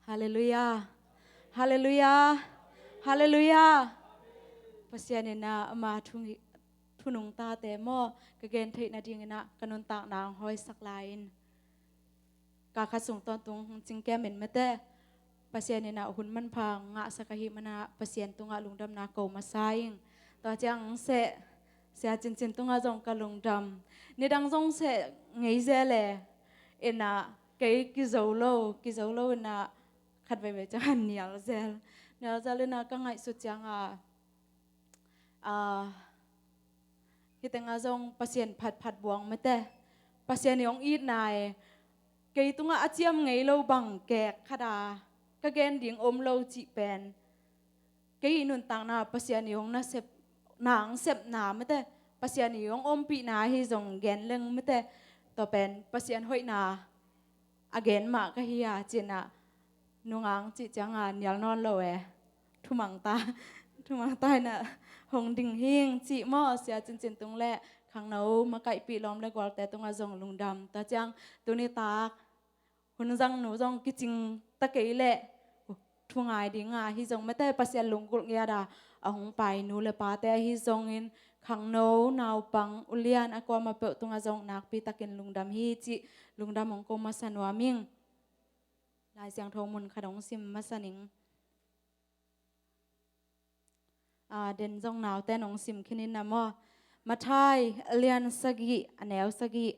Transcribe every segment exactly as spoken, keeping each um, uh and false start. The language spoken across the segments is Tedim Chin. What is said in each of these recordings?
Halleluiah. Halleluiah. Halleluiah. Pasian in ah ama thu, thunung tate maw, ka gen theih nadingin ah ka nuntakna hong hawisak lai in. Ka khat sung tawntung hong cingkem in mate. Pasian in ah hun manpha ngahsak ahih manin ah Pasian tungah lungdamna ko masa ing. Tua ciang seh, Sia Cincin tungah zong ka lungdam. Nidang zong seh ngei zel e. In ah kei kizo lo, kizo lo in ah khat veivei ciang nial zel. Nial zel in ah ka ngaihsut ciang ah, ah, hih tengah zong Pasian phatphat buang mate. Pasian i hong itna e. Kei tungah a ciam ngei lo bang kek khat a ka gen ding om lo cih pen, kei i nuntakna Pasian i hong nasep, na hong sepna mate, Pasian i hong ompihna ahi zong gen leng mate. Tua pen Pasian hoihna a gen mah ka hi a, ci-in ah nungang cih ciang a nial nawn lo e. Thumang ta, thumang ta in ah hong ding hing cih maw, Sia Cincin tung le khangno makaihpih lawm le gualte tungah zong lungdam. Tua ciang tuni tak hun zang nu zong kicing ta kei leh thu ngai ding a, hi zong mate Pasian lunggulh ngiat a a hong pai nu le pate ahi zongin, khangno, naupang, ulian a kuamah peuh tungah zong nakpi takin lungdam hi cih lungdam hong ko masa nuam ing. Lai Siangtho mun khat hong sim masa ning. Ah, den zong naute nong sim khin in na maw. Matthai a lian sagih, a neu sagih.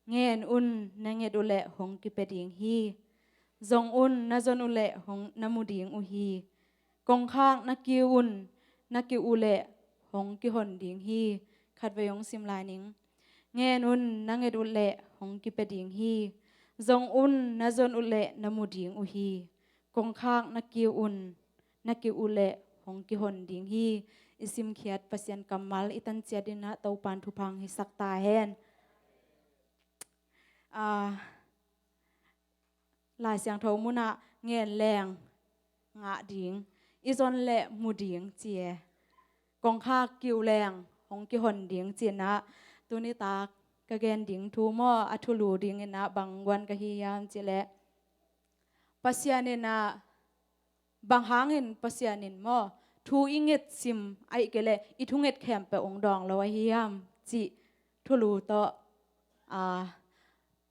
Ngen un, na nget uh leh hong kipia ding hi. Zong un, na zon uh leh hong na mu ding uh hi. Kongkhak na kiu un, na kiuh uh leh hong kihon ding hi. Khatvei hong sim lai ning. Ngen un, na nget uh leh hong kipia ding hi. Zong un, na zon uh leh na mu ding uh hi. Kongkhak na kiu un, na kiuh uh leh hong kihon ding hi. I simkhiat Pasian kammal i tan ciat in ah Topan thupha hong hisak ta hen. Ah, Lai Siangtho mun ah ngen leng ngah ding, i zon leh mu ding ci e. Kongkhak kiu leng hong kihon ding ci-in ah, tuni tak ka gen ding thu maw, a thulu ding in ah bang guan ka hi hiam cih leh, Pasian in ah, bang hangin Pasian in maw, thu i nget sim ahih kei leh i thunget khempeuh hong dawng lo ahi hiam cih thulu tawh, ah,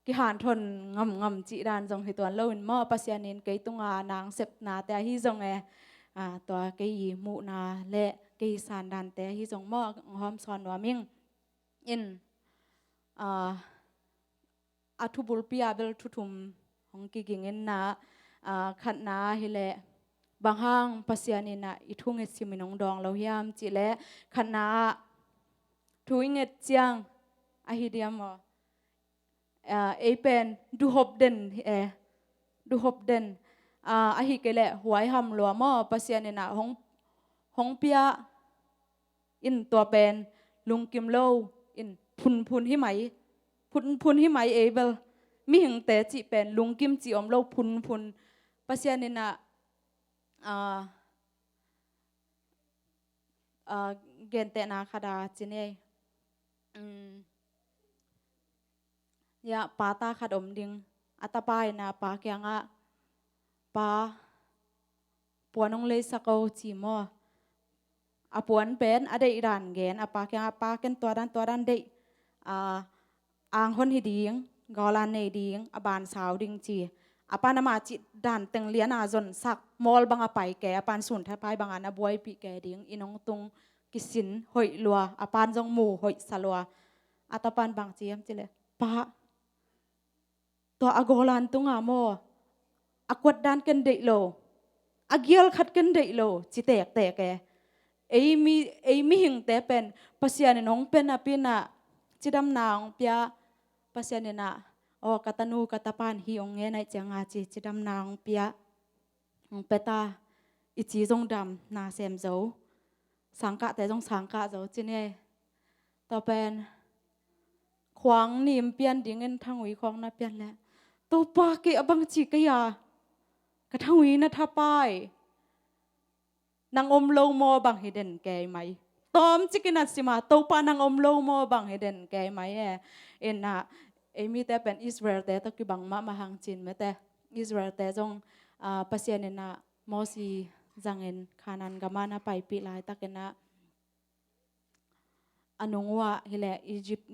kihanthawn ngamngam cih dan zong hi tuan lo in maw, Pasian in kei tunga na hong sepnate ahi zong e, ah, tua kei i muhna le kei i sandante ahi zong maw, hong hawm sawn nuam ing. In, ah, a thubulpi a bel thu thum hong kiging in na, ah, khatna hi leh, bang hang Pasian in ah i thunget sim in hong dawng lo hiam cih leh, khatna ah thu i nget ciang ahi diam maw? Ah, ei pen duhop den hi e, duhop den. Ah, ahih kei leh huaiham lua maw, Pasian in ah hong, hong pia in tua pen lungkim lo in phunphun hi mai, phunphun hi mai ei bel. Mihingte cih pen lungkim cih om lo, phunphun. Pasian in ah, ah, ah, gentehna khat a ci ni ei. Um, ya, pa ta khat om ding. A tapa in ah pa kiangah, "Pa, puan hong leisak o," ci maw. A puan pen a deih dan gen, a pa kiangah, "Pa, ken tua dan, tua dan deih. Ah, anghon hi ding, gawlan nei ding, a ban sau ding," ci. A pan ama cih dan teng lian a zonsak, mawl bang a pai ke, a pan sun thapai bang a na buaipih ke ding, inn hong tung kisin hoih lua, a pan zong mu hoih sa lua. A tapan bang ci hiam cih leh, "Pa, tua a gawlan tunga maw, a kuat dan ken deih lo, a gial khat ken deih lo," ci tektek e. Ei mi, ei mihingte pen Pasian in hong pia napi in ah cidamna hong pia, Pasian in ah, "Aw, ka tanu, ka tapa in hih hong ngen ahih ciang a," ci, cidamna hong pia, hong pia ta, i ci zong dam, na sem zo, sangkahte zong sangkah zo ci ni ei. Tua pen khuang nim pian dingin thangui khawng na pian leh, "Topa, kei a bang ci ka hi a, ka thangui na thapai. Nang om lo maw bang hi den kei mai." Tawmcik in a sim a, "Topa, nang om lo maw bang hi den kei mai e." In ah, ei mite pen Israel-te tawh kibang mahmah hang ci-in mate. Israel-te zong Pasian in ah Mosi zangin Kanaan gam ah na paipih laitakin ah a nung uh ah hileh Egypt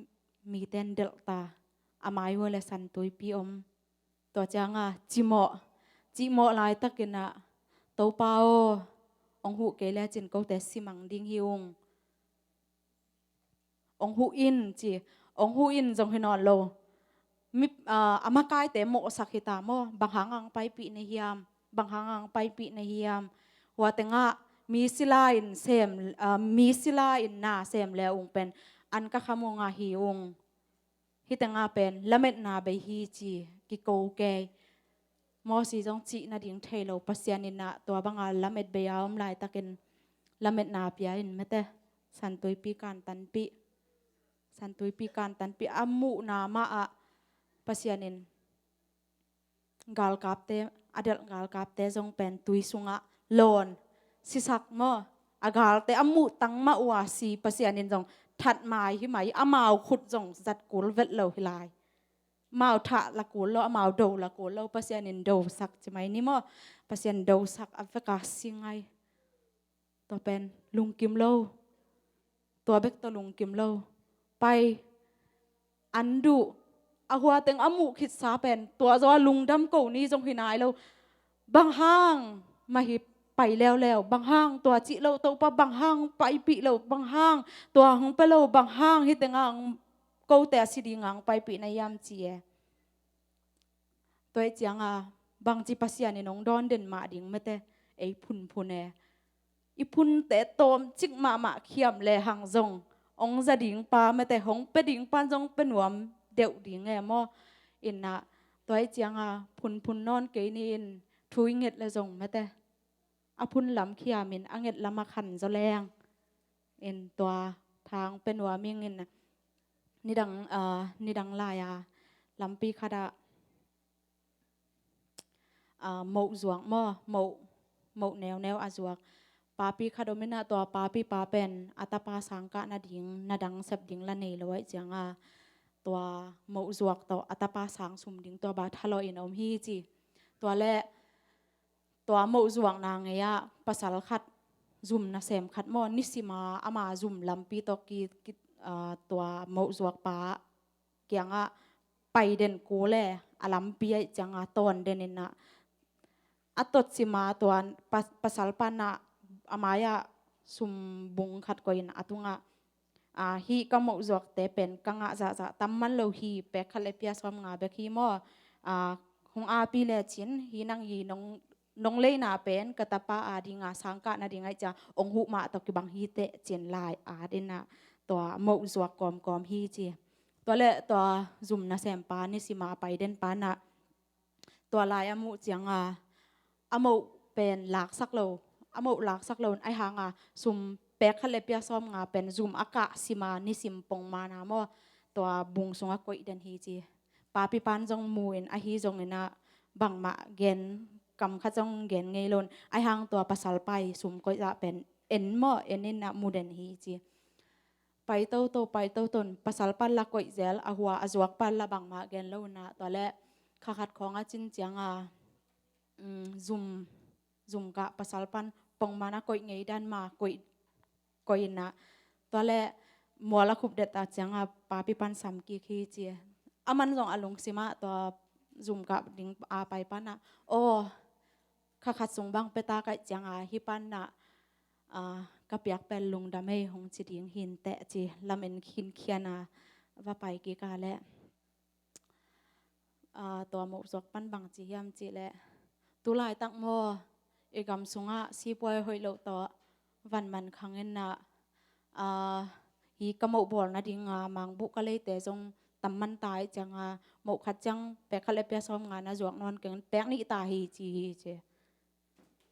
mite in delhta, a mai uh ah le San Tuipi om. Tua ciang ah cimawh, cimawh laitakin ah, Topa aw, hong huh kei lecin kote simang ding hi ung. Hong huh in ci, hong huh in zong hi nawn lo. Mi, a makaite mawhsak hi ta maw, bang hang ang paipih na hiam, bang hang ang paipih na hiam. Hua tengah mi sila in sem, mi sila in na sem le ung pen an ka kham ung ah hi ung. Hih tengah pen lametna bei hi ci kiko kei. Mosi zong cih nading thei lo, Pasian in ah tua banga lamet bei a om laitakin lametna pia in mate, San Tuipi kantanpih, San Tuipi kantanpih a muhna mah ah Pasian in galkapte, a delh galkapte zong pen tui sungah lawn, sisak maw, a galte a muhtang mah uh a si, Pasian in zong that mai hi mai, amau khut zong zat kul vet lo hi lai. Amau thah la kul lo, amau do la kul lo, Pasian in dosak ci mai ni maw. Pasian dosak a veka si ngai. Tua pen lungkim lo. Tua bek tawh lungkim lo. Pai, an duh, a hua teng a muh khitsa pen tua zaw a lungdam ko ni zong hi nai lo. Bang hang mah hi pai leuleu, bang hang tua cih lo, Topa bang hang paipih lo, bang hang tua hong pia lo, bang hang hih tengah kote a si dingah hong paipih na hiam ci e. Tua ih ciang a bangci Pasian in hong dawn den mah ding mate, ei phunphun e. I phunte tawmcik mahmah khiam le hang zong hong za ding pa mate, hong pia ding pan zong pia nuam deuh ding e maw. In ah tua ih ciang a phunphun nawn kei ni in, thu i nget le zong mate, a phun lam khiam in a nget lam a khan zaw leng. In tua thang pia nuam ing in, nidang, nidang lai a lampi khat ah moh zuak maw, moh, moh neuneu a zuak papi khat om in ah, tua papi pa pen a tapa sang kah nading, na dang sep ding la nei lo ahih ciang a, tua moh zuak tawh a tapa sang sum ding tua bang thalawh in om hi ci. Tua leh tua moh zuakna ngei ah pasal khat, zum nasem khat maw, nisim a ama zum lampi tawh ki, ki, tua moh zuak pa kiangah pai den kul e, a lampi ahih ciang a tawn den in ah, a tot sim a tua pa, pasal pan ah a mai ah sumbung khat koih in a tungah, hih ka moh zuakte pen ka ngah zahzah tam man lo hi, pek khat le pia sawm nga bek hi maw. Hong api lecin hih nang hi nong, nong leina pen ka tapa a dinga sang kah nading ahih ciang hong huh mah tawh kibang hi teh cin lai at in ah tua moh zuak kawmkawm hi ci. Tua leh tua zum nasem pa, nisim a pai den pa in ah tua lai a muh ciang a, a moh pen laksak lo, a moh laksak lo in ahih hang a sum pek khat le pia sawm nga pen zum a kah sim a nisim pongman a maw, tua bung sungah koih den hi ci. Papi pan zong mu in ahi zongin ah bangmah gen, kam khat zong gen ngei lo in ahih hang tua pasal pa ii sum koih zah pen en maw, en in ah mu den hi ci. Pai toto, pai toto in pasal pan la koih zel, a hua a zuak pan la bangmah gen lo in ah, tua leh kha khat khawng a cin ciang a, zum, zum kah pasal pan pongman a koih ngei dan mah koih, koih in ah, tua leh mual a khup det a ciang a papi pan sam kik hi ci. A man zong a lungsim ah tua zum kah ding a pai pan ah, aw, kha khat sung bang pia ta ka hih ciang a hih pan ah ka piak pen lungdam ei hong ci ding hi inteh ci, lamen khinkhian a va pai kik a leh, tua moh zuak pan bang ci hiam cih leh, tu laitak maw, i gam sungah sipuai hoih loh tawh van man khang in ah, hih ka moh bawl nading a mangbuh ka leite zong tam man ta ahih ciang a, moh khat ciang pek khat le pia sawm nga na zuak nawn keng, pek nih ta hi ci hi ci.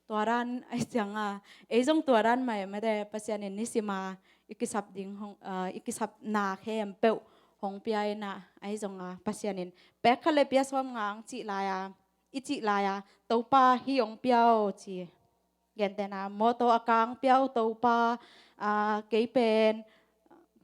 Tua dan ahih ciang a, ei zong tua dan mah e mate, Pasian in nisim a i kisap ding hong, i kisapna khempeuh hong pia in ah, ahi zong a Pasian in pek khat le pia sawm nga ang cih lai a, i cih lai a, Topa hih hong pia aw ci. Gentehna, mawtaw a kang pia aw Topa, kei pen,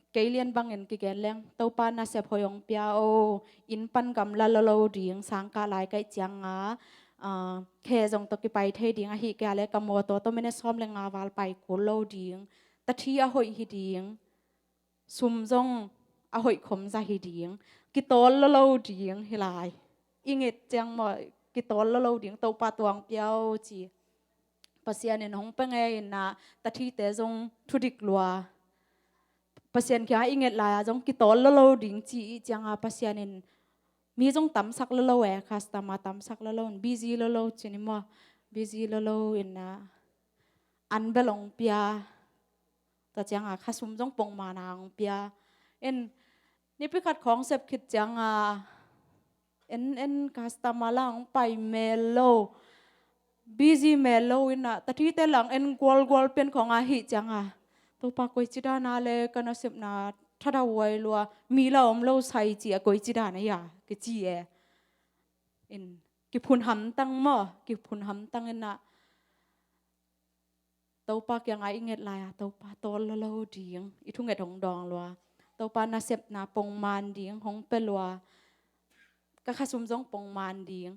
kei lian bangin kigen leng, Topa nasep hoih hong pia aw, inn pan gamla lolo ding sang kah lai ka hih ciang a, ah, khe zong tawh kipai thei ding ahih kei leh ka mawtaw tawh minute sawm le nga val pai kul lo ding. Tathi a hoih hi ding. Sum zong a hoih khom za hi ding. Kitawl lo lo ding hi lai. I nget ciang maw, kitawl lo lo ding, Topa tuang piau ci. Pasian in hong pe ngei in ah, tathite zong thudik lua. Pasian kiangah i nget lai-a zong kitawl lo lo ding ci i ciangah Pasian in mi zong tamsak lo lo e, customer tamsak lo lo in, busy lo lo cin i maw, busy lo lo in ah, an bel hong pia. Tua ciangah khasum zong pongman a hong pia. In, nipi khat khawng sep khit ciangah, en, en customer la hong pai mel lo, busy mel lo in ah, tathite lang en gualgual pen khawng ahih ciangah, Topa koici dan a le ka nasepna thadau huai lua, mi la om lo sai ci a koici dan a ia kici e. In, kiphun hamtang maw, kiphun hamtang in ah, Topa kiangah i nget lai-a, Topa tawl lo lo ding, i thunget hong dawng lua. Topa nasepna pongman ding hong pe lua. Ka khasum zong pongman ding.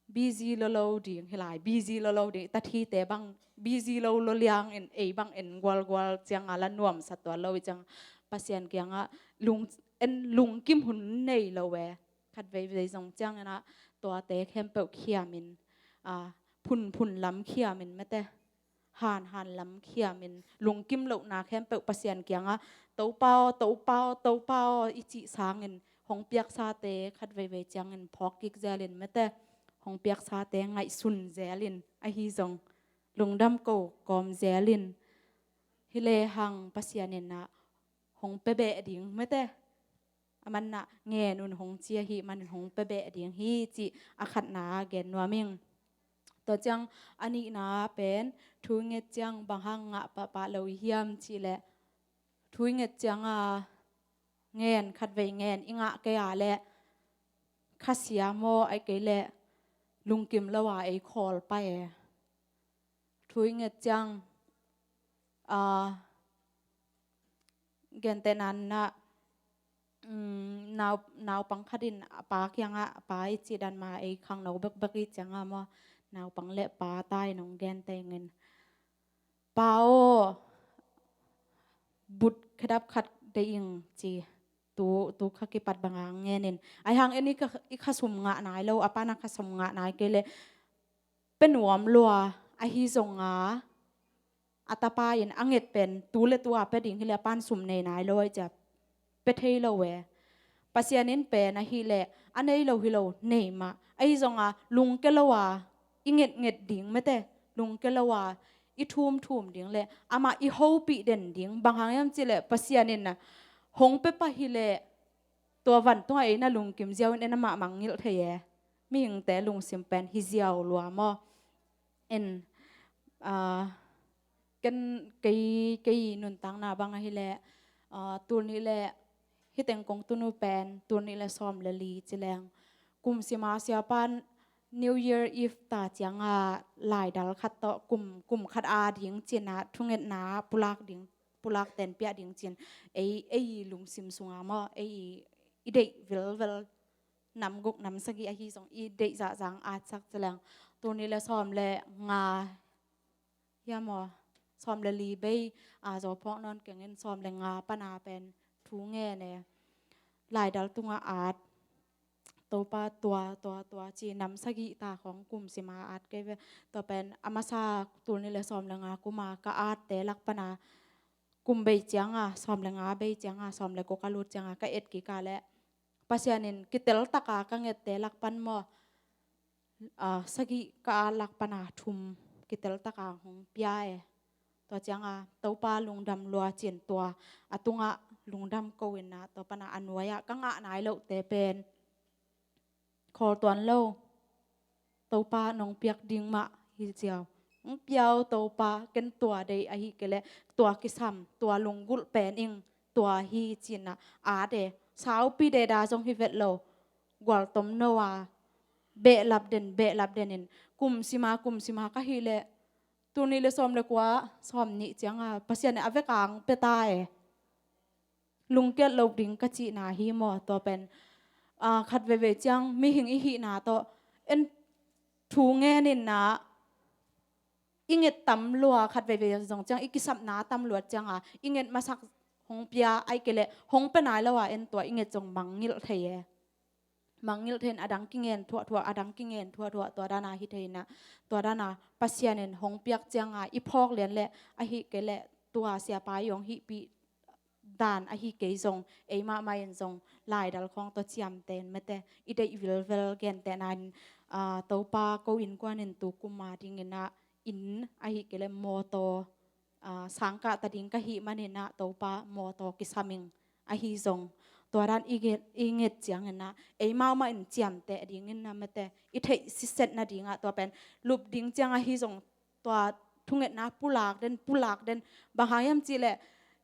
Busy lo lo ding hi lai, busy lo lo ding. Tathite bang busy lo lo liang in, ei bang en gualgual ciangah la nuamsa tuan lo i ciang, Pasian kiangah lung, en lungkim hun nei lo e. Khat veivei zong ciang in ah, tuate khempeuh khiam in, ah, phunphun lam khiam in mete, hanhan lam khiam in, lungkim lohna khempeuh Pasian kiangah, Topa aw, Topa aw, Topa aw i cih sangin, hong piaksate khat veivei ciangin phawk kik zel in mete, hong piaksate ngaihsun zel in, ahi zong lungdam ko kawm zel in, hi le hang Pasian in ah hong pe beh ding mete, a man ah ngen un hong ci ahih manin hong pe beh ding hi cih a khatna gen nuam ing. Tua ciang a nihna pen, thu i nget ciang bang hang ngah pahpah lo i hiam cih leh, thu i nget ciangah ngen, khat vei ngen i ngah kei a leh khasia maw, ahih kei leh lungkim lo a ei khawl pah e. Thu i nget ciang, ah, gentehna in ah, um, nau, naupang khat in a pa kiangah, a pa i cih dan mah ei khangno bekbek i ciangah maw, naupang le pa ta in hong genteh ing in, Pa aw, but khedap khat deih ing ci. Tu, tu kha kipat bang a ngen in. Ahih hang en i kha, i khasum ngah nai lo, a pa in a khasum ngah nai kei leh pe nuam lua, ahi zong a, a tapa in a nget pen tu le tu a pe ding hi leh a pa in sum nei nai lo ahih ciang pe thei lo e. Pasian in pen ahih leh a nei lo hi lo, nei mah. Ahi zong a lungke lo a i ngetnget ding mete, lungke lo a i thumthum ding le amah i hopih den ding. Bang hang hiam cih leh Pasian in a hong pe pah hi leh tua vantungah ei na lungkim ziau in en amah mangngilh thei e. Mihingte lungsim pen hi ziau lua maw. En, ah, ken, kei, kei nuntakna bang ahih leh, ah, tul nih le, hih teng kong tun uh pen tul nih le sawm le li ci leng, kum sim a siapa in New Year Eve ta ciangah laidal khat tawh kum, kum khat a ding ci-in ah thungetna pulak ding, pulak tenpiah ding ci-in ei, ei lungsim sungah maw, ei i deih vilvel, nam guk nam sagih ahi zong i deih zahzah atsak ci leng, tul nih le sawm le nga hiam aw, sawm le li bei a zaw phawk nawn keng in, sawm le nga pan a pen thu ngen e. Laidal tungah at, Topa tua, tua, tua ci nam sagih ta khawng kum sim a at kei ve. Tua pen a masa tul nih le sawm le nga kum a ka atte lak pan a kum bei ciangah, sawm le nga bei ciangah, sawm le guk a lut ciangah ka et kik a leh Pasian in kitel taka ka ngette lak pan maw, ah, sagih ka at lak pan a thum kitel taka hong pia e. Tua ciangah Topa lungdam lua ci-in tua a tungah lungdam ko in ah, tua pan a a nuai-ah ka ngah nai lohte pen khawl tuan lo. Topa nong piak ding mah hi ziau. Nong piau Topa, ken tua deih ahih kei leh tua kisam, tua lunggulh pen ing, tua hi ci-in ah at e. Saupi deda zong hi vet lo. Gualtom no a behlap den, behlap den in kum sim a, kum sim a ka hih leh tul nih le sawm le kua, sawm nih ciangah Pasian in a vekang pia ta e. Lungkiat loh ding ka cihna hi maw, tua pen, ah, khat veivei ciang mihing i hihna tawh en thu ngen in ah i nget tam lua, khat veivei zong ciang i kisapna tam luat cianga i nget masak hong pia, ahih kei leh hong pia nai lo a en tua i nget zong mangngilh thei e. Mangngilh thei in a dang kingen thuahthuah, a dang kingen thuahthuah, tua dana hi thei in ah, tua dana Pasian in hong piak cianga i phawk lian leh, ahih kei leh tua siapa i hong hihpih dan ahi kei zong, ei mahmah in zong laidal khawng tawh ciamteh in mate, i deih vilvel, gentehna in, aa, Topa ko innkuan in tu kum a dingin ah inn ahih kei leh mawtaw, aa, sangkah ta ding ka hih manin ah Topa mawtaw kisam ing ahi zong, tua dan i nget, i nget ciangin ah ei mahmah in ciamteh dingin ah mate, i theih siset nadingah tua pen lup ding ciang ahi zong, tua thungetna pulak den, pulak den. Bang hang hiam cih leh,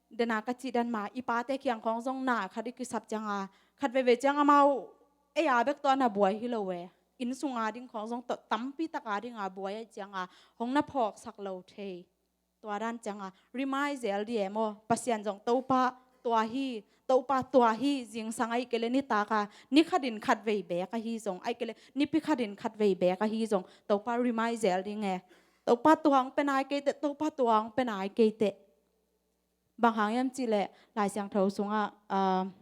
dena ka cih dan mah, i pate kiang khawng zong na khat i kisap cianga, khat veivei ciang amau ei a bek tawh na buai hi lo e. Inn sunga ding khawng zong tawh tampi taka dinga buai ahih cianga hong na phawksak lo thei. Tua dan cianga remind zel dih e maw, Pasian zong Topa tua hi, Topa tua hi, zingsang ahih kei leh nitaka, ni khatin khatvei beek ahi zong, ahih kei leh nipi khatin khatvei beek ahi zong, Topa remind zel ding e. Topa tua hong pia nai kei teh, Topa tua hong pia nai kei teh. Bang hang hiam cih leh Lai Siangtho sungah, um,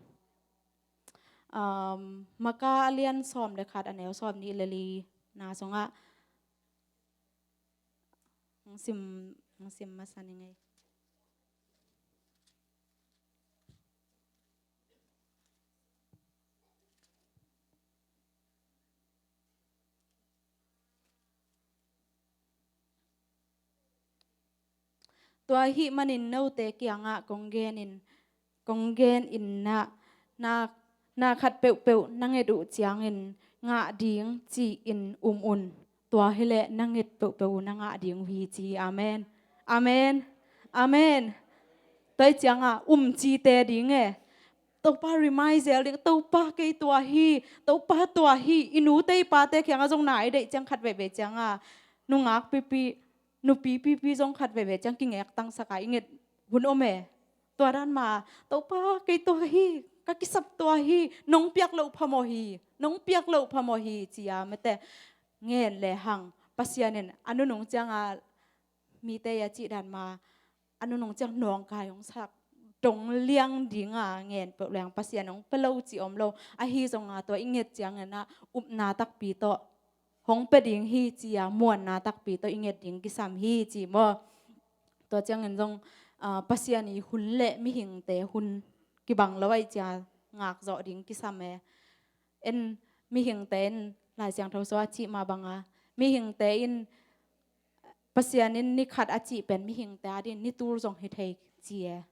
um, Maka a lian sawm le khat, a neu sawm nih le li na sungah, hong sim, hong sim masa ning ei. Tua ahih manin note kiangah kong gen in, kong gen in ah, na, na khat peuhpeuh na nget uh ciangin ngah ding ci-in um un. Tua hileh na nget peuhpeuh uh na ngah ding uh hi ci. Amen. Amen. Amen. Tua ih ciangah um cite ding e. Topa remind zel ding, Topa kei tua hi, Topa tua hi, i nute i pate kiangah zong na i deih ciang khat veivei ciangah, nungak pipi, nupi pipi zong khat veivei ciang kingektangsak a i nget hun om e. Tua dan mah, Topa kei tua hi, ka kisap tua hi, nong piak loh phamawh hi, nong piak loh phamawh hi, ci-a mate ngen lehang, Pasian in a nunung ciangah mite a cih dan mah, a nunung ciang nawngkai hong sak dong liang dinga ngen peuh leng Pasian hong pia lo ci om lo. Ahi zonga tua i nget ciangin ah upna takpi tawh hong pia ding hi ci-a muanna takpi tawh i nget ding kisam hi ci maw. Tua ciangin zong, ah, Pasian i hun le mihingte hun kibang lo ahih ciang ngakzawh ding kisam e. En mihingte in Lai Siangtho sua a cih mah banga, mihingte in Pasian in ni khat a cih pen mihingte adingin ni tul zong hi thei ci e.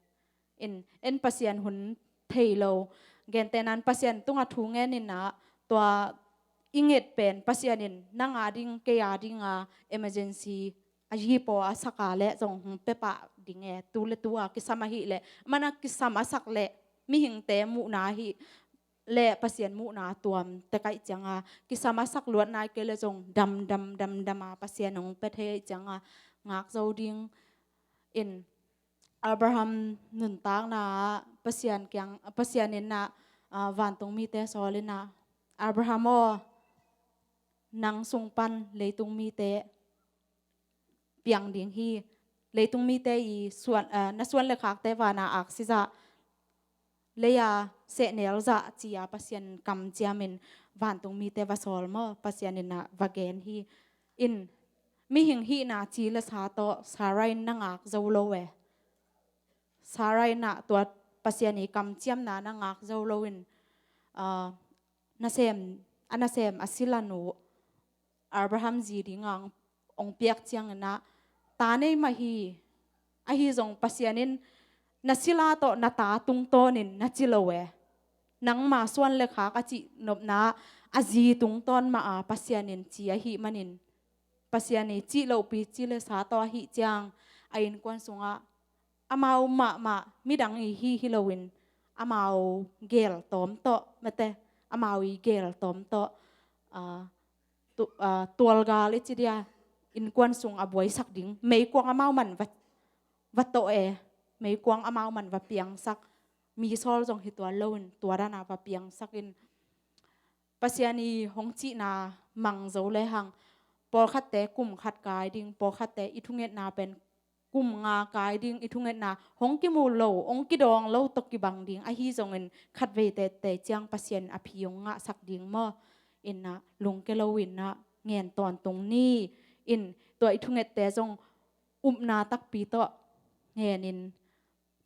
In, en Pasian hun thei lo. Gentehna in Pasian tungah thu ngen in ah, tua i nget pen Pasian in nang ading, kei adinga emergency a yipaw a saka leh zong hong pia pah ding e. Tu le tu a kisam ahih leh, mana kisam a sak leh mihingte muhna ahih leh Pasian muhna tuam tek ahih cianga kisam a sak luat nai kei leh zong dam, dam, dam, dam a Pasian hong pia thei ahih cianga ngak zo ding. In Abraham nuntakna ah Pasian kiang, Pasian in ah, ah, vantung mite sawl in ah, Abraham aw, nang sung pan leitung mite piang ding hi. Leitung mite i suan, ah, na suan le khakte vana aksi zah, leia sehnel zah ci-a Pasian kamciamin vantung mite va sawl maw, Pasian in ah va gen hi. In mihing hihna ci le sa tawh Sarah in na ngak zo lo e. Sarah in ah tua Pasian i kamciamna na ngak zo loin, ah, nasem, a nasem a sila nu Abraham zi dinga hong piak ciangin ah, ta nei mah hi, ahi zong Pasian in na sila tawh na ta tungtawnin na ci lo e. Nangma suan le khak a cih nopna a zi tungtawn mah a Pasian in ci ahih manin, Pasian i cih lohpi ci le sa tawh ahih ciang a innkuan sungah amau mahmah midang i hi hi loin amau gel tawm tawh mate, amau i gel tawm tawh, ah, tu-, ah, tualgal i ci dia, innkuan sung a buaisak ding meikuang amau man va, va tawh e, meikuang amau man va piangsak, mi sawl zong hi tuan loin tua dana va piangsak in, Pasian i hong cihna mang zo lehang, pawlkhatte kum khat kai ding, pawlkhatte i thungetna pen kum nga kai ding, i thungetna hong kimu lo, hong kidawng lo tawh kibang ding ahi zongin, khatvei tete ciang Pasian a phi hong ngahsak ding maw? Inah lungke lo inah ngen tawntung ni. In tua i thungette zong upna takpi tawh ngenin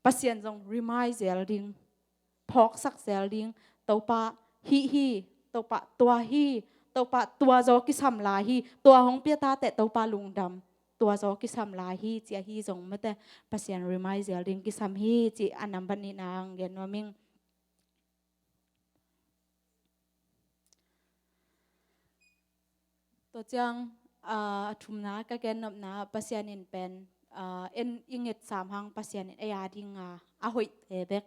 Pasian zong remind zel ding, phawksak zel ding. Topa hih hi, Topa tua hi, Topa tua zaw kisam lai hi, tua hong pia ta teh Topa lungdam, tua zaw kisam lai hi, ci ahi zong mate Pasian remind zel ding kisam hi, ci a nambat nihna ang gen nuam ing. Tua ciang, ah, a thumna ka gen nopna, Pasian in pen, ah, en i nget sam hang Pasian in ei a dinga a hoihte bek,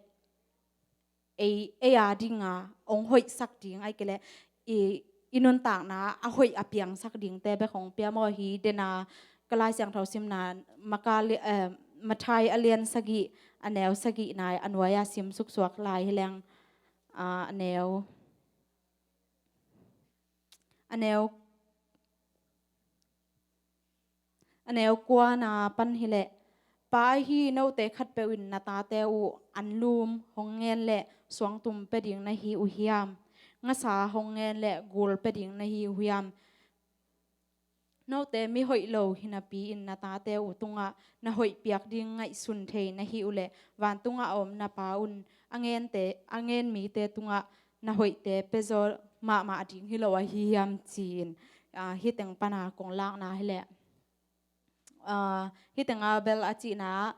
ei, ei a dinga hong hoihsak ding, ahih kei leh i, i nuntakna a hoih a piangsak dingte bek hong pia maw hi. Dena ka Lai Siangtho simna Maka li-, eh, Mathai a lian sagih, a neu sagih nai a nuai-a sim suksuak lai hi leng, ah, a neu, a neu, a neu kuana pan hileh, Pa ahi, note khatpeuh in na tate uh anlum hong ngen leh suangtum pia ding na hi uh hiam? Ngasa hong ngen leh gul pia ding na hi uh hiam? Note mi hoih lo hinapi in na tate uh tungah na hoih piak ding ngaihsun thei na hi uh leh, vantungah a om na Pa un a ngente, a ngen mite tungah na hoihte pia zaw mahmah ding hi lo ahi hiam, ci-in, ah, hih teng pana kong lakna hileh, ah, hih tenga bel a cihna ah,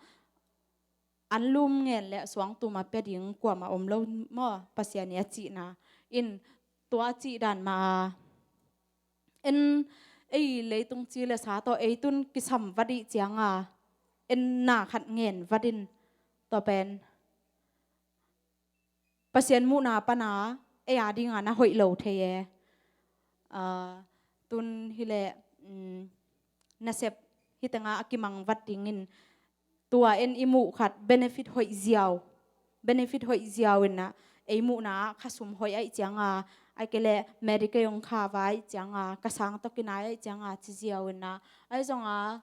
anlum ngen leh suangtum a pia ding kuamah om lo maw, Pasian i a cihna. In tua a cih dan mah a, en ei leitung ci le sa tawh ei tun kisam vat ih cianga, en na khat ngen vat in, tua pen Pasian muhna pana ei a dinga na hoih lo thei e. Ah, tun hileh, um, nasep hih tenga a kimang vat dingin, tua en i muh khat benefit hoih ziau, benefit hoih ziau inah, ei muhna ah ka sum hoih ahih cianga, ahih kei leh Medicaid hong kha va ahih cianga, ka sang tawh kinai ahih cianga ci ziau inah, ahi zonga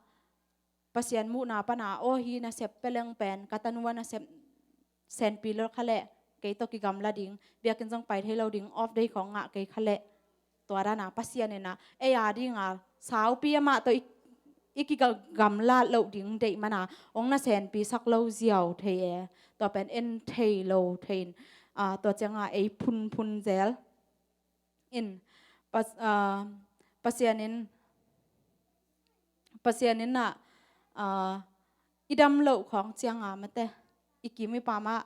Pasian muhna pana, aw, hi nasep peleng pen ka tanu a nasep senpi lo kha leh kei tawh kigamla ding, biakinn zong pai thei lo ding, off day khawng ngah kei kha leh, tua dana Pasian inah ei a dinga saupi amah tawh i, i kigamla loh ding deih mana hong na senpisak lo ziau thei e. Tua pen en thei lo thei in, ah, tua cianga ei phunphun zel. In Pas-, ah, Pasian in, Pasian in ah, ah, i dam loh khawng cianga mate, i kim i pamah,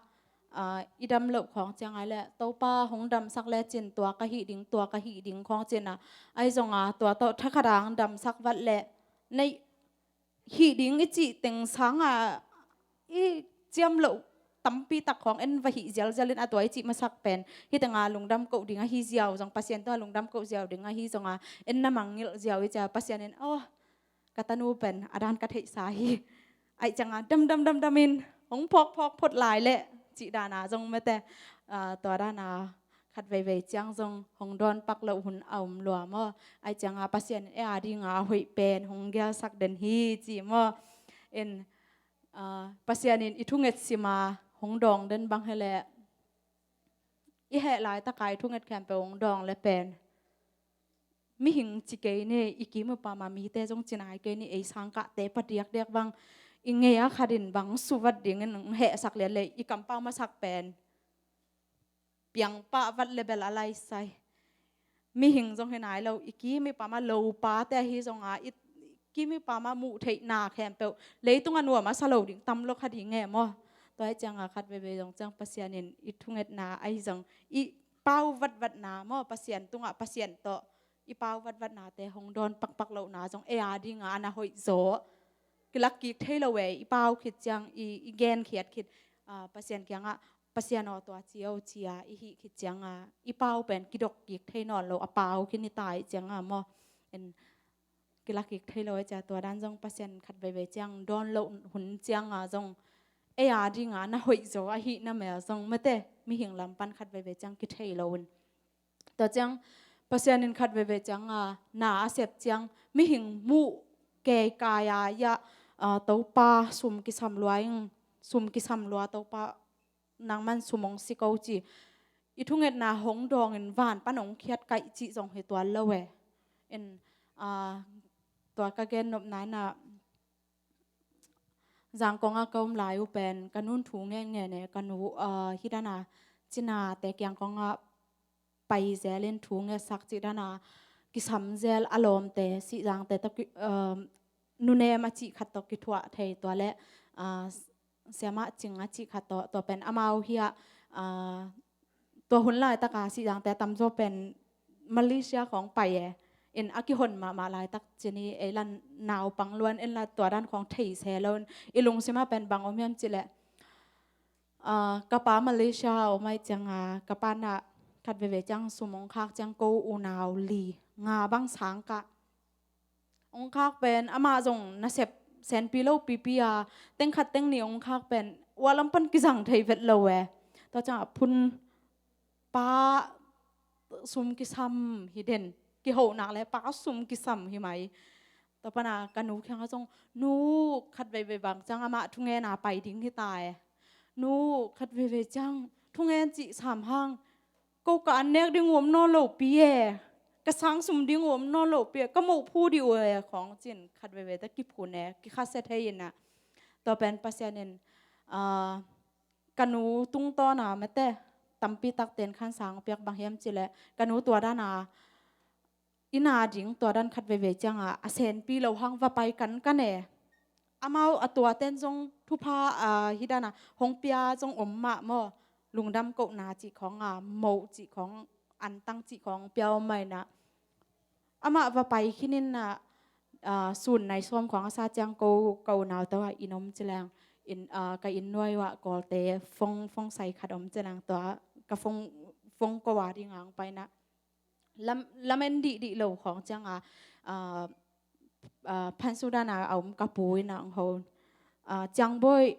ah, i dam loh khawng cianga leh Topa hong damsak lecin tua ka hih ding, tua ka hih ding khawng cinah, ahi zonga tua tawh thakhat dang damsak vat leh, nei hih ding i cih teng sanga i ciam loh tampi tak khawng en va hih zialzial in, a tua i cih masak pen hih tenga lungdam koh ding ahi ziau zong, Pasian tungah lungdam koh ziau ding ahi zonga, en na mangngilh ziau i cia, Pasian in, aw, ka tanu pen a dan ka theihsa hi, ahih cianga damdam damdam in hong phawkphawk phot lai leh cih dana zong mate, ah, tua dana khat veivei ciang zong hong dawn pak loh hun a om lua maw? Ahih cianga Pasian in ei a dinga a hoih pen hong gelsak den hi, ci maw? In, ah, Pasian in i thunget sima hong dawng den bang hileh, i heh laitaka i thunget khempeuh hong dawng le pen, mihing ci kei ni, i kim i pama mite zong ci nai kei ni, ei sangkahte pa diakdiak bang i ngei a khat in bang suvat dingin hong hehsak lian leh, i kampau masak pen piangpah vat le bel a laisai. Mihing zong hi nai lo, i kim i pama lopate ahi zonga, i kim i pama muh theihna khempeuh leitung a nuam a sa lo ding tam lo kha ding e maw? Tua ahih cianga khat veivei zong ciang Pasian in i thungetna ahi zong, i pau vatvatna maw, Pasian tungah Pasian tawh i pau vatvatnate hong dawn pakpak lohna zong ei a dinga a na hoih zaw. Kilak kik thei lo e, i pau khit ciang, i, i genkhiat khit, ah, Pasian kiangah, Pasian aw, tua ci o, cia i hih khit cianga i pau pen kidok kik thei nawn lo, a pau khin i ta ahih cianga maw? En, kilak kik thei lo e cia, tua dan zong Pasian khat veivei ciang dawn loh hun cianga zong ei a dinga na hoih zaw ahih na mel zong mate, mihing lam pan khat veivei ciang kithei lo un. Tua ciang Pasian in khat veivei cianga na a sep ciang mihing muh keikai a ia, ah, Topa sum kisam lua ing, sum kisam lua Topa nangman sum hong si ko ci. I thungetna hong dawngin van pan hong khiat kaih cih zong hi tuan lo e. In, ah, tua ka gen nopna inah Zangkong a ka om lai uh pen ka nun thu ngen ngen e, ka nu, ah, hi dana Cinate kiang kong a pai zel in thu ngetsak cih dana kisam zel a lawmte Sihzangte tawh ki, ah, nunem a cih khat tawh kithuah thei tua le, ah, siamah cing a cih khat tawh, tua pen amau hi a, ah, tua hun laitaka Sihzangte a tamzaw pen Malaysia khawng pai e. In a kihon mahmah laitak cini ei lan naupang luan in la tua dan khawng thei se lo in i lungsim ah pen bang om hiam cih leh, ah, ka pa Malaysia a om ahih cianga ka pa na khat veve ciang sum hong khak ciang ko unau li nga bang sang kah hong khak pen amah zong nasep senpi lo pipi a teng khat teng nih hong khak pen ua lam pan kizang thei vet lo e. Tua ciangah phun pa sum kisam hi den, kihonak le pa sum kisam hi mai. Tua pana ka nu kiangah zong nu khat veivei bang ciang amah thungen a pai ding hi ta e. Nu khat veivei ciang thungen cih sam hang ko ka an nek ding uh om nawn lo pi e, ka sang sum ding uh om nawn lo pi e, ka moh phu dih uh e khawng cin khat veivei ta kiphun e, kikhasia thei inah. Tua pen Pasian in, ah, ka nu tungtawna mate tampi takten khan sang piak bang hiam cih leh ka nu tua dana inn a ding tua dan khat veivei cianga a senpi lo hang va pai kankan e. Amau a tuaten zong thupha, ah, hi dana hong pia zong om mah maw, lungdam kohna cih khawng a moh cih khawng antang cih khawng pia om mah inah amah va pai khin inah, ah, sun nai sawm khawng a sa ciang ko ka unau tawh a inn om ci leng in, ah, ka inn nuai uh ah Kawlte fong, fong sai khat om ci leng tua ka fong, fong ko a ding ang pai inah lam, lamen dihdih lo khawng cianga, ah, ah, phansu dana a om ka pu inah ang ho, ah, Ciangbawi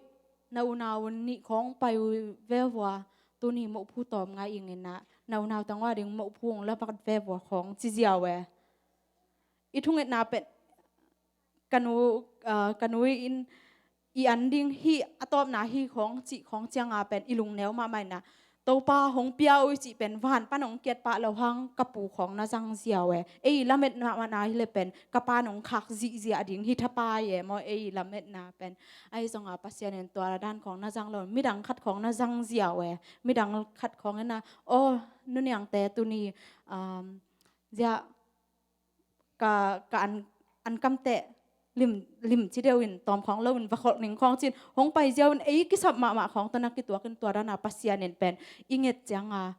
na unau nih khawng pai uh ve vua, tuni moh phu tawm ngai ing inah na unau tangwa ding moh phu hong lapat ve vua khawng ci ziau e. I thungetna pen ka nu, ah, ka nu in i an ding hi a tawpna hi khawng cih khawng cianga pen i lungneu mahmah inah Topa hong pia uh i cih pen van pan hong kiat pah lo hang ka pu khawng na zang ziau e. Ei lametna mahmahna hi le pen ka pa nong khak zihziah ding hi thapai e maw, ei lametna pen. Ahi zonga Pasian in tua dan khawng na zang lo, midang khat khawng na zang ziau e. Midang khat khawng inah aw nuniangte tuni, um, ziah ka, ka an, an kamteh lim, lim ci deuh in tawm khawng lo in va kholh ning khawng cin hong pai ziau in ei kisap mahmah khawng tawh na kituak in tua dana Pasian in pen i nget cianga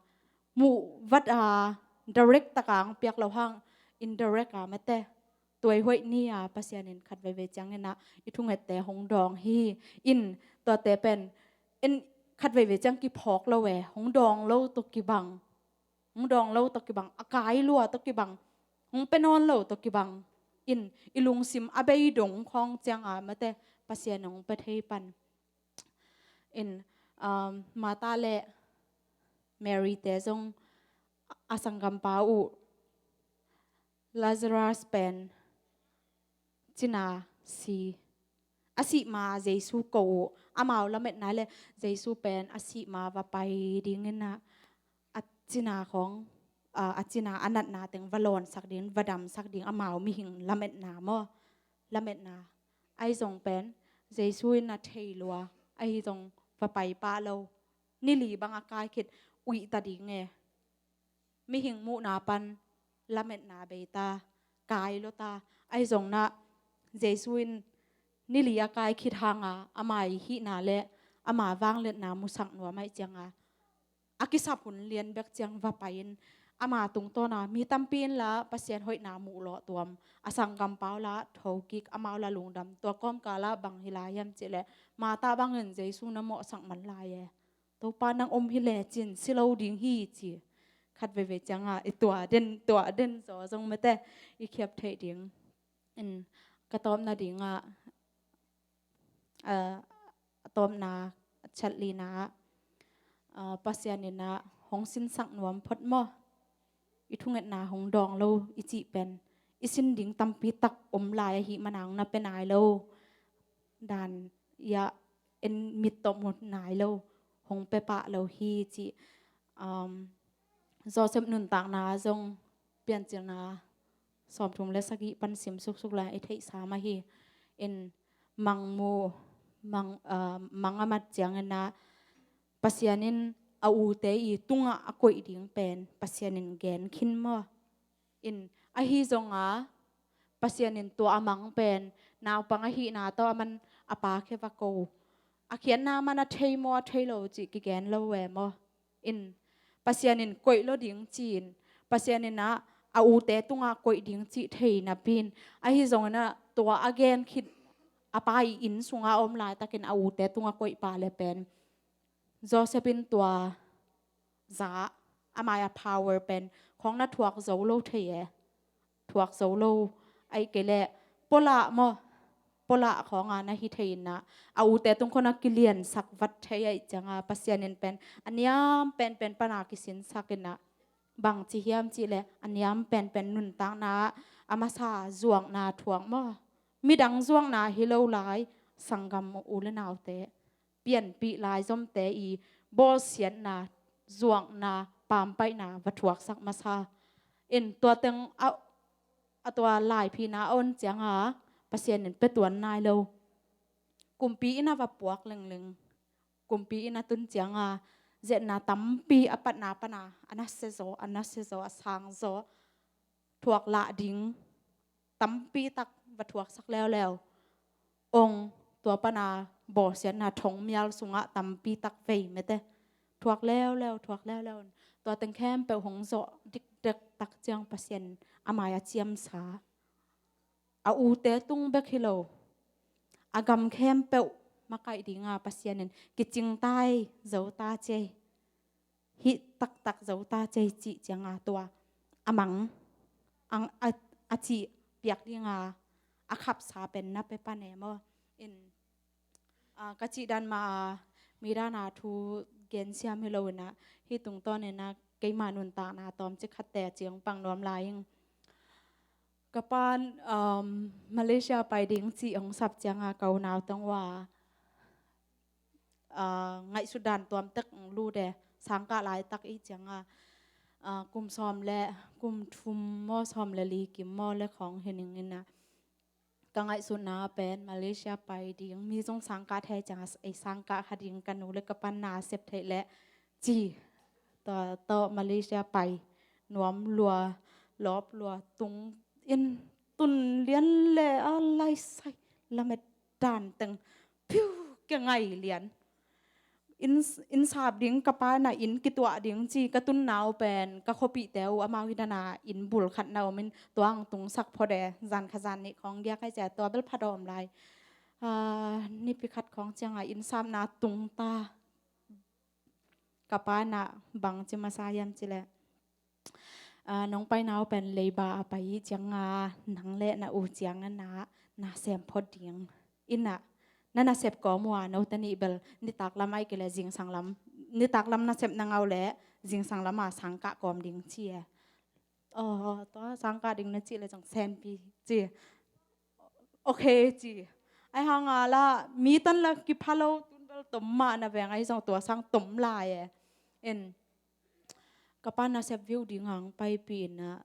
muh vat a direct taka ang piak lo hang indirect a mate tuai hoih ni a Pasian in khat veivei ciang inah i thungette hong dawng hi. In tuate pen in khat veivei ciang kiphawk lo e, hong dawng lo tawh kibang, hong dawng lo tawh kibang, a kai lua tawh kibang, hong pia nawn lo tawh kibang in i lungsim a bei dong khawng cianga mate Pasian hong pia thei pan. In, um, Martha le Mary te zong a sanggampa uh Lazarus pen cina si a sih ma Jesu ko uh, amau lametna le Jesu pen a sih ma va pai ding inah a cina khawng, ah, a cina a natna teng va lawnsak ding, va damsak ding amau mihing lametna maw, lametna. Ahi zong pen Jesu in a thei lua, ahi zong va pai pah lo. Nili bang a kai khit uih ta ding e. Mihing muhna pan lametna bei ta, kai lo ta. Ahi zong na Jesu in nili a kai khit hanga ama i hihna le ama vangliatna musak nuam ahih cianga a kisap hun lian bek ciang va pai in ama tungtawna mi tampi in la Pasian hoihna muh lawh tuam, a sanggampa uh la thokik, amau la lungdam. Tua kawmkala bang hi lai hiam cih leh Martha bangin Jesu na mawhsak man lai e. Topa nang om hi lecin si lo ding hi ci. Khat veivei cianga i tua den, tua den zaw zong mate i khiap theih ding. In ka tawpna dingah, ah, a tawpna chatlina ah, ah, Pasian inah hong sinsak nuam phot maw? I thungetna hong dawng lo i cih pen i sin ding tampi tak om lai ahih manang na pe nai lo. Dan ia en mit tawh mu nai lo, hong pe pah lo hi cih, um, Joseph nuntakna zong Piancilna sawmthum le sagih pan sim suksuk lai i theihsa mah hi. In mang mu, mang, ah, mang a mat ciangin ah Pasian in a ute i tungah a koih ding pen Pasian in gen khin maw? In ahi zong a Pasian in tua a mang pen naupang ahihna tawh a man a pa khia va ko. A khiatna man a thei maw a thei lo cih kigen lo ve maw? In Pasian in koih lo ding ci-in, Pasian in ah a ute tungah koih ding cih thei napi-in, ahi zongin ah tua a gen khit a pa i inn sungah a om laitakin a ute tungah koih pah le pen Joseph in tua za, a mai a power pen khawng na thuak zo lo thei e. Thuak zo lo, ahih kei leh pualah maw, pualah khawng a na hi thei in ah a ute tung khawng a kiliansak vat thei ahih ciang a Pasian in pen a niam penpen pan a kisinsak in ah, bangci hiam cih leh a niam penpen nuntakna ah a masa zuakna thuak maw? Midang zuakna hi lo lai, sanggam u le naute, pianpih laizomte i bawlsiatna, zuakna, pampaihna va thuaksak masa. In tua teng a, a tua laiphina a on ciang a Pasian in pe tuan nai lo. Kumpi inn ah va puak lengleng, kumpi inn ah tun ciang a zetna tampi a patna pan a, a nasia zaw, a nasia zaw, a sang zaw, thuak lah ding tampi tak va thuaksak leuleu. Ong tua pan a bawlsiatna thongmial sungah tampi tak vei mete thuak leuleu, thuak leuleu. Tua teng khempeuh hong zawh dikdek tak ciang Pasian a mai a ciamsa, a ute tung bek hi lo, a gam khempeuh makaih ding a Pasian in kicing tai zo ta ciai, hih taktak zo ta ciai cih ciang a tua a mang ang a, a cih piak ding a, a khapsa pen na pe pan e maw? In, ah, ka cih dan mah a, mi dan a thu gensiam hi lo in ah, hih tungtawn in ah keima nuntakna tawmcik khatte a ciang pang nuam lai ing. Ka pan, um, Malaysia pai ding cih hong sap ciang a ka unau teng uh a, ah, ngaihsut dan tuam tek hong lut e, sangkah laitak i ciang a, ah, kum sawm le, kum thum maw, sawm le li kim maw le khawng hi ning in ah, ka ngaihsutna pen Malaysia pai ding, mi zong sangkah thei ciang a, ei sangkah kha ding, ka nu le ka pan na sep theih leh ci. Tua tawh Malaysia pai nuam lua, lawp lua, tung in, tun lian le a laisai lamet dan teng, piu, ka ngai lian. Inn, inn sap ding ka pa in ah inn kituah ding ci, ka tun nau pen ka khuapihte uh amau hi dan a inn bul khat na om in tua ang tungsak phot e, zan kha zan nih khawng giak ai cia, tua bel phat a om lai. Ah, nipi khat khawng ciang a inn sapna tung ta. Ka pa in ah bangci masa hiam cih leh, ah, nong pai nau pen leiba a pai i ciang a, nang le na u ciang a na, na sem phot ding. In ah, na nasep kawm uh a, note nih bel nitak lam ahih kei leh zingsang lam, nitak lam nasep na ngau leh zingsang lam a sangkah kawm ding ci e. Aw, tua sangkah ding na cih leh zong senpi ci. Ok ci. Ahi hang a la, mi tan la kipha lo, tun bel tom mah na veng ahi zong tua sang tom lai e. In, ka pa nasep viu ding ang paipih in ah,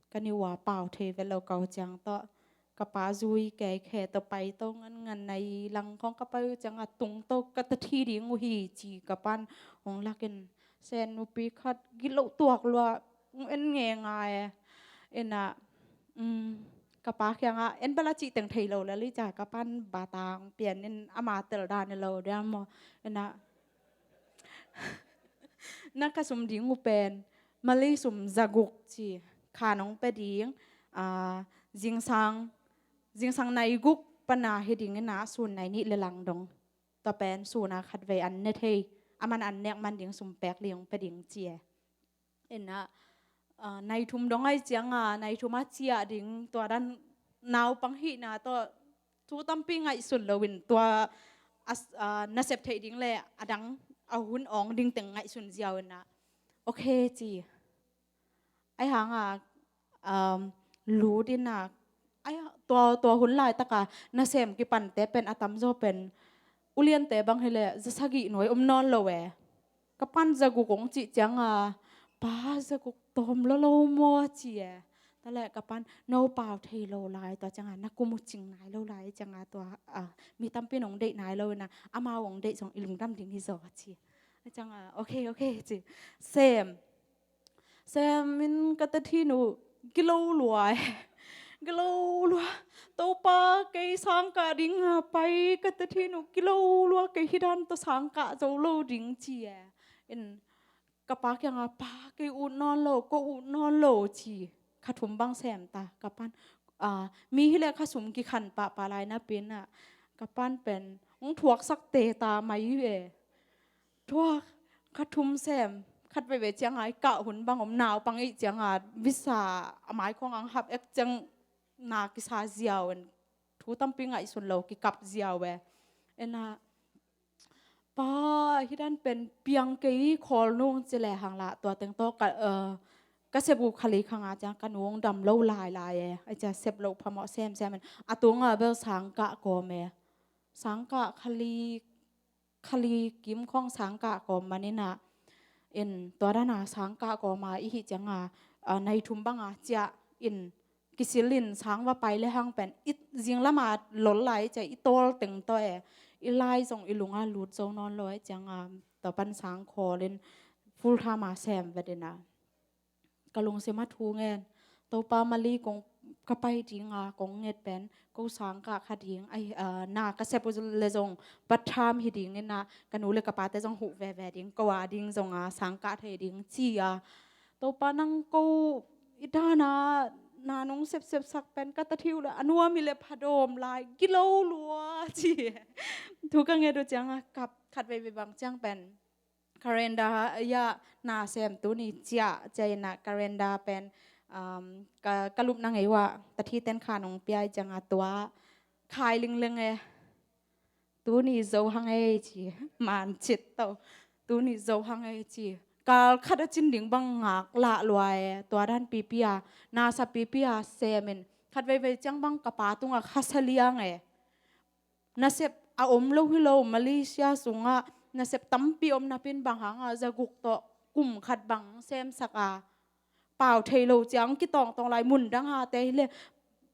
ka ni ua pau thei vet lo kau ciang tawh, ka pa zui kei khe tawh pai to ngan ngan na i lang khawng ka pai uh ciang a tung to ka ta thi ding uh hi ci, ka pan hong lak in, sen nupi khat gilo tuak lua, en nge ngai e. In ah, um, ka pa kiang a, en bel a cih teng thei lo la li ca, ka pan batang pian in ama tel dan i lo dia maw. In ah, na ka sum ding uh pen Malay sum zaguk ci, kha nong pe ding, ah, zingsang, zingsang nai guk pan a hi ding in ah sun nai nih le lang dong. Tua pen sun a khat vei an ne thei, a man an nek man ding sum pek li hong pe ding ci e. In ah, ah, nai thum dong ai ciang a, nai thum a ciah ding, tua dan naupang hihna tawh thu tampi ngaihsun lo in tua, as-, ah, nasep theih ding le a dang a hun awng ding teng ngaihsun ziau in ah, ok ci. Ahi hang a, um, lut in ah, ai, tua, tua hun laitaka nasem kipante pen a tamzaw pen uliante bang hileh za sagih nuai om nawn lo e. Ka pan za guk hong cih cianga, "Pa, za guk tawm lua lo maw?" ci e. Taleh ka pan, "No pau thei lo lai, tua cianga na kum uh cing nai lo lai," cianga tua, a, mi tampi in hong deih nai lo in ah, amau hong deih zong i lungdam ding hi zaw ci. Cianga, "Ok, ok," ci. Sem. Sem in ka tathin uh gilo lua e. Gilo lua. "Topa, kei sangkah dinga pai ka tathin uh gilo lua, kei hi dan tawh sangkah zo lo ding," ci e. In ka pa kianga, "Pa, kei ut nawn lo, ko ut nawn lo," ci. Kha thum bang sem ta, ka pan. A, mi hileh kha sum kikhan pahpah lai napi in ah, ka pan pen hong thuaksak teta mai e. Thuak, kha thum sem, khat veivei cianga i kah hun bang om, naupang i hih cianga visa a maikhawng ang hap ek ciang na kisa ziau in, thu tampi ngaihsun lo kikap ziau e. In ah, "Pa, hi dan pen piang kei khawl nung," ci lehang lah, tua teng tawh ka, eh, ka sep uh kha li kha nga ciang ka nu hong dam lo lailai e. Ai cia sep loh phamawh semsem in, a tunga bel sangkah kawm e. Sangkah kha li, kha li kim khawng sangkah kawm man in ah, in tua dana sangkah kawma i hih cianga, a, nai thum banga ciah in kisil in sang va pai lehang pen i zing lama lol lai cia i tawl teng tawh e, i lai zong i lunga lut zo nawn lo e. Cianga tua pan sang khawl in full time a sem vet in ah, ka lungsim a thu ngen, "Topa, Mali kong ka pai dinga kong nget pen ko sangkah kha ding, ai, a, na ka sep uh le zong part time hi ding in ah, ka nu le ka pate zong huh veve ding, ko a ding zonga sangkah thei ding," ci a. "Topa, nang ko i dana na nong sepsep sak pen ka tathi uh le a nuam hi le phadawm lai, gilo lua," ci. Thu ka nget uh cianga kap, khat veivei bang ciang pen calendar ah na sem, tuni ciah, ciah in ah calendar pen, um, ka, ka lupna ngei uh ah tathi ten kha nong pia i cianga tua khai lingleng e. "Tuni zo hang ei," ci. Man cit tau. "Tuni zo hang ei," ci. Kal khat a cin ding bang ngak lah lua e. Tua dan pipi a, nasa pipi a sem in, khat veivei ciang bang ka pa tunga khasa liang e. Nasep a om lo hi lo, Malaysia sungah nasep tampi om napi in bang hanga za guk tawh kum khat bang semsak a, pau thei lo ciang kitawngtawng lai, mun dang hate hileh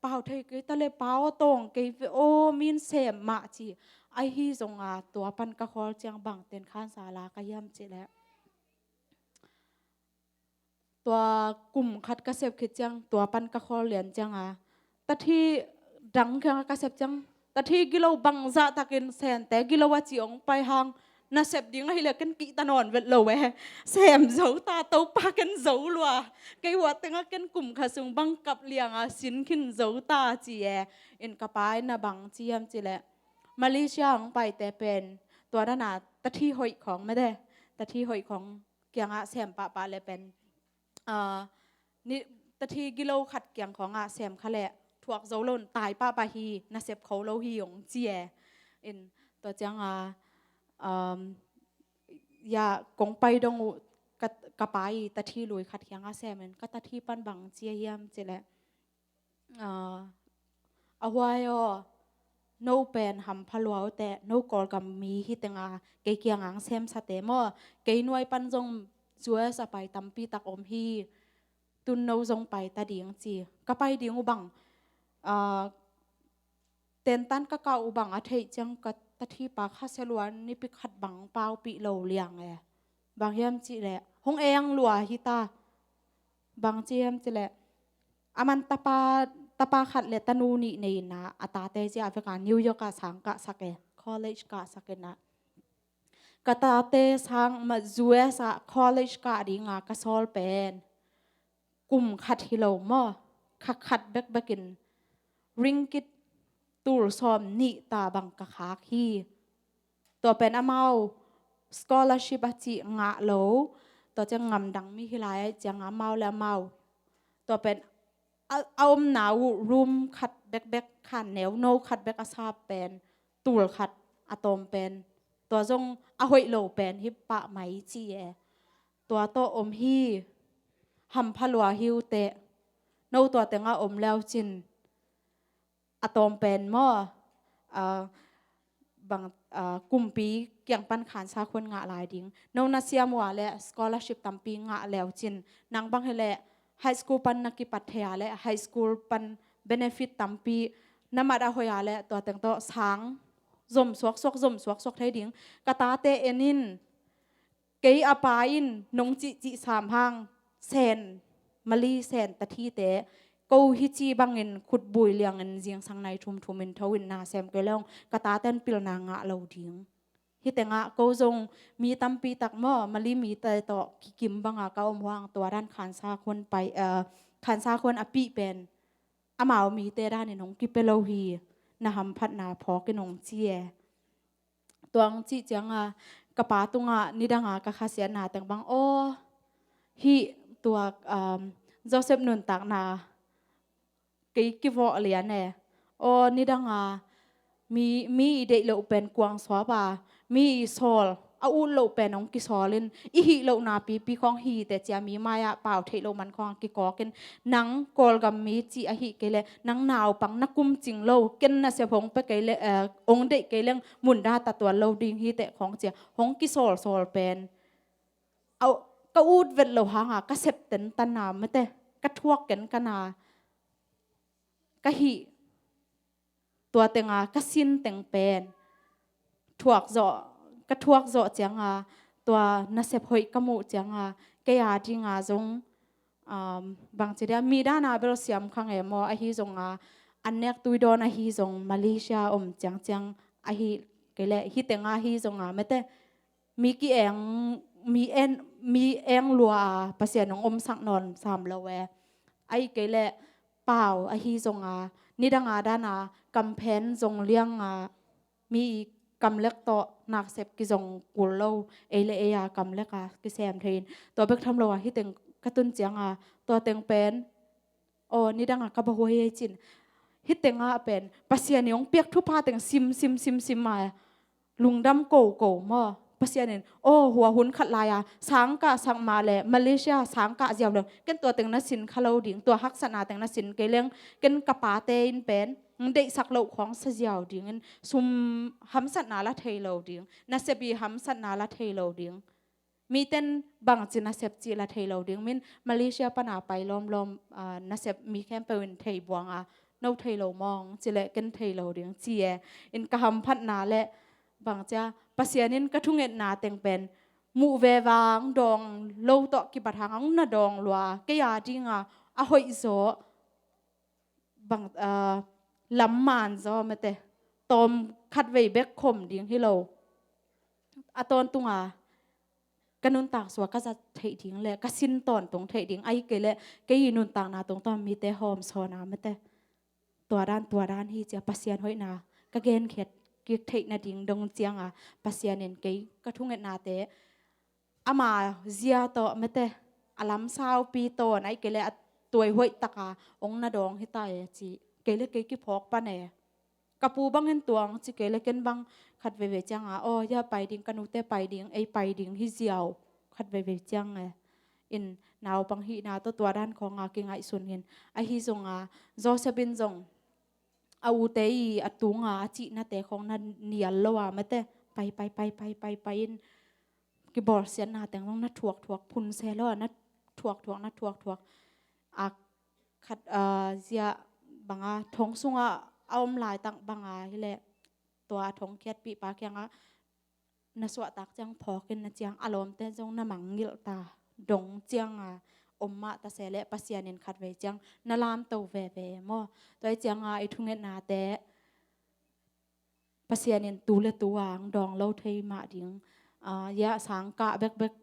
pau thei kei ta le, pau a tawng kei ve aw, min sem mah ci. Ahi zonga tua pan ka khawl ciang bang ten khansa la ka hiam cih leh, tua kum khat ka sep khit ciang, tua pan ka khawl lian cianga, tathi dang kianga ka sep ciang, tathi gilo bangzah takin sente gilo a ci hong pai hang, nasep ding ahileh ken kihta nawn vet lo e. Sem zo ta, Topa, ken zo lua. Kei uh a tengah ken kum khat sung bang kap lianga sin khin zo ta ci e. In ka pa in a bang ci hiam cih leh, Malaysia hong paite pen tua dana tathi hoih khawng mete, tathi hoih khawng kiangah sem pahpah le pen, ah, ni, tathi gilo khat kiang khawngah sem kha leh thuak zo lo in tai pahpah hi, nasep kho lo hi hong ci e. In tua cianga, um, ya kong pai dong uh ka, ka pa i tathi lui khat kiangah sem in, ka tathi pan bang ci hiam cih leh, ah, "A huai aw, no pen hampha lua uh teh, no Kawlgam mi hi tenga kei kiangah hong semsate maw, kei nuai pan zong U S a pai tampi tak om hi, tun no zong pai ta ding," ci. Ka pai ding uh bang, ah, tentan ka kah uh bang a theih ciang ka tathipa khasia lua, nipi khat bang paupih lo liang e. Bang hiam cih leh hong eng lua hi ta. Bang ci hiam cih leh, a man tapa, tapa khat le tanu nih nei in ah, a tate zia veka New York ah sangkah sak e, college kah sak in ah, "Ka tate sang ma U S ah college kah dinga ka sawl pen kum khat hi lo maw, kha khat bekbek in ringgit tul sawm nih ta bang ka khak hi. Tua pen amau scholarship a cih ngah lo, tua ciang ngamdang mi hi lai ahih ciang amau le amau, tua pen a, a omna uh room khat bekbek, khan neu no khat bek a sap pen tul khat a tawm pen, tua zong a hoih lo pen hi pah mai," ci e. "Tua tawh om hi, hampha lua hi uh teh, No tua tengah om leu cin a tawm pen maw, ah, bang, ah, kumpi kiang pan khansa khuan ngah lai ding. No na siam uh a leh scholarship tampi ngah leu cin, nang bang hi leh high school pan na kipat thei a leh high school pan benefit tampi na mat a hoih a leh tua teng tawh sang zom suaksuak, zom suaksuak thei ding. Ka tate en in, kei a pa in nong cihcih sam hang Sen, Mali Sen tathite ko hi ci bangin khutbui liangin zingsang nai thumthum in tho in na sem kei leng ka taten pilna ngah lo ding. Hih tengah ko zong mi tampi tak maw, Mali mite tawh kikim banga ka om huang tua dan khansa khuan pai, eh, khansa khuan a pih pen amau mite danin hong kipia lo hi. Na hamphatna phawkin hong ci e. Tuang cih cianga ka pa tungah nidanga ka khasiatna teng bang aw, hih tua, um, Joseph nuntakna kei kivawh lian e. Aw, nidanga mi, mi i deih loh pen kuang suap a, mi i sawl a ut loh pen hong kisawl in, i hih lohna pipi khawng hi teh cia mi mai-ah pau theih loh man khawng a kikawk in, nang Kawlgam mi cih ahi kei leh nang naupang na kum cing lo, ken nasep hong pia kei leh, eh, hong deih kei leng munda ta tuan lo ding hi teh khawng cia hong kisawlsawl pen, au, ka ut vet lo hanga ka sep tentan a mete, ka thuak kenkan a, ka hih tua tenga ka sin teng pen thuak zawh, ka thuak zawh cianga tua nasep hoih ka muh cianga kei a dinga zong, um, bangci dia mi dana bel siam kha nge maw, ahi zonga an nek tui dawn ahi zong Malaysia om ciangciang ahi kei leh hih tenga hi zonga mete mi ki-eng, mi en, mi eng lua a Pasian hong omsak nawn sam lo e. Ahi kei leh pau ahi zonga nidanga dana kamphen zong lianga mi i kamlek tawh naksep kizong kul lo, ei le ei a kamlek a kisem thei in tua bek tham lo a hih teng ka tun cianga tua teng pen aw, nidanga ka bahuai ei cin. Hih tenga pen Pasian i hong piak thupha teng sim, sim, sim, sim a lungdam koko maw. Pasian in, aw, hua hun khat lai-a sangkah sak mah le Malaysia sangkah ziau leng ken tua teng na sin kha lo ding, tua haksatna teng na sin kei leng ken ka pate in pen hong deihsak loh khawng sa ziau dingin sum hamsatna la thei lo ding, nasep i hamsatna la thei lo ding. Miten bangci nasep cih la thei lo ding, min Malaysia pana pai lawmlawm, ah, nasep mi khempeuh in thei buanga no thei lo mawng cileh ken thei lo ding ci e. In ka hamphatna le bangcia Pasian in ka thungetna teng pen muh ve vang dawng lo tawh kibat hang hong na dawng lua kei a dinga a hoih zaw bang, ah, lam man zaw mete tawm khat vei bek khom ding hi lo. A tawntunga ka nuntak sua ka zat theih ding le ka sin tawntung theih ding ahi kei le kei i nuntakna tungtawn mite hawm sawna mete tua dan tua dan hi cia Pasian hoihna ka genkhiat kik theih nading dong cianga Pasian in kei ka thungetnate ama zia tawh mete a lam saupi tawn ahi kei le a tuai hoih taka ong na dawng hi ta e ci kei le kei kiphawk pan e. Ka pu bangin tuang ci kei le ken bang khat veve cianga aw, hia pai ding, ka nute pai ding, ei pai ding hi ziau khat veve ciang e. In naupang hihna tawh tua dan khawnga kingaihsun hin ahi zonga Joseph in zong a ute i a tunga a cihnate khawng na nial lo a mete pai pai pai pai pai pai in kibawlsiatna teng zong na thuak thuak phun se lo a na thuak thuak na thuak thuak a khat, ah, zia banga thong sunga a om laitak banga hileh tua a thong khiatpih pa kianga na suahtak ciang phawkin na ciang a lawmte zong na mangngilh ta dong cianga om mah ta se leh Pasian in khat vei ciang na lamto veve maw? Tua i cianga i thungetnate Pasian in tu le tu ang dawng lo thei mah ding. Ah, ya sang kah bekbek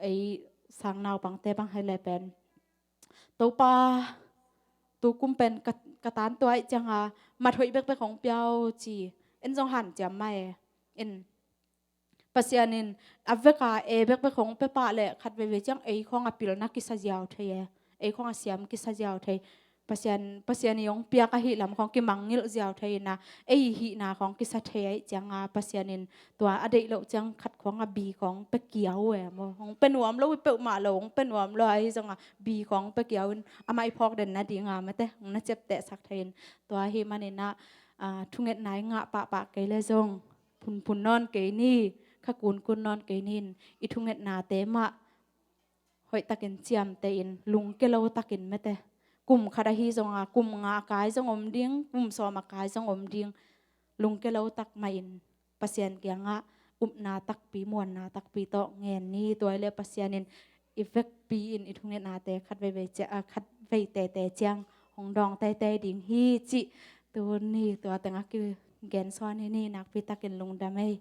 ei sang naupangte bang hai le pen Topa, tu kum pen ka, ka tan tuai cianga mat hoih bekbek hong piau ci. En zong han ciam mai. En Pasian in a veka e bekbek hong pia pah le khat veve ciang ei khawng a pilna kisa ziau thei e. Ei khawng a siam kisa ziau thei. Pasian, Pasian i hong piak ahi lam khawng kimangngilh ziau thei in a, ei hihna khawng kisa thei ahi cianga Pasian in tua a deih loh ciang khat khawng a bi khawng pe kiau e maw. Hong pe nuam lo i peuhmah lo, hong pe nuam lo ahi zonga bi khawng pe kiau in amah i phawk den nadinga mate hong na ciaptehsak thei in tua ahi manin a, a, thungetna i ngah pahpah kei le zong phunphun nawn kei ni, kha kunkun nawn kei ni in i thungetnate mah hoihtakin ciamteh in lungke lo takin mate. Kum khat ahi zonga kum nga a kai zong om ding, kum sawm a kai zong om ding. Lungke lo tak mahin Pasian kiangah upna takpi, muanna takpi tawh ngen ni. Tua ile Pasian in i vekpi in i thungetnate khat veivei cia-, a, khat vei tete ciang hong dawng teitei ding hi cih tuni tua tengah kigensuan hi ni. Nakpi takin lungdam ei.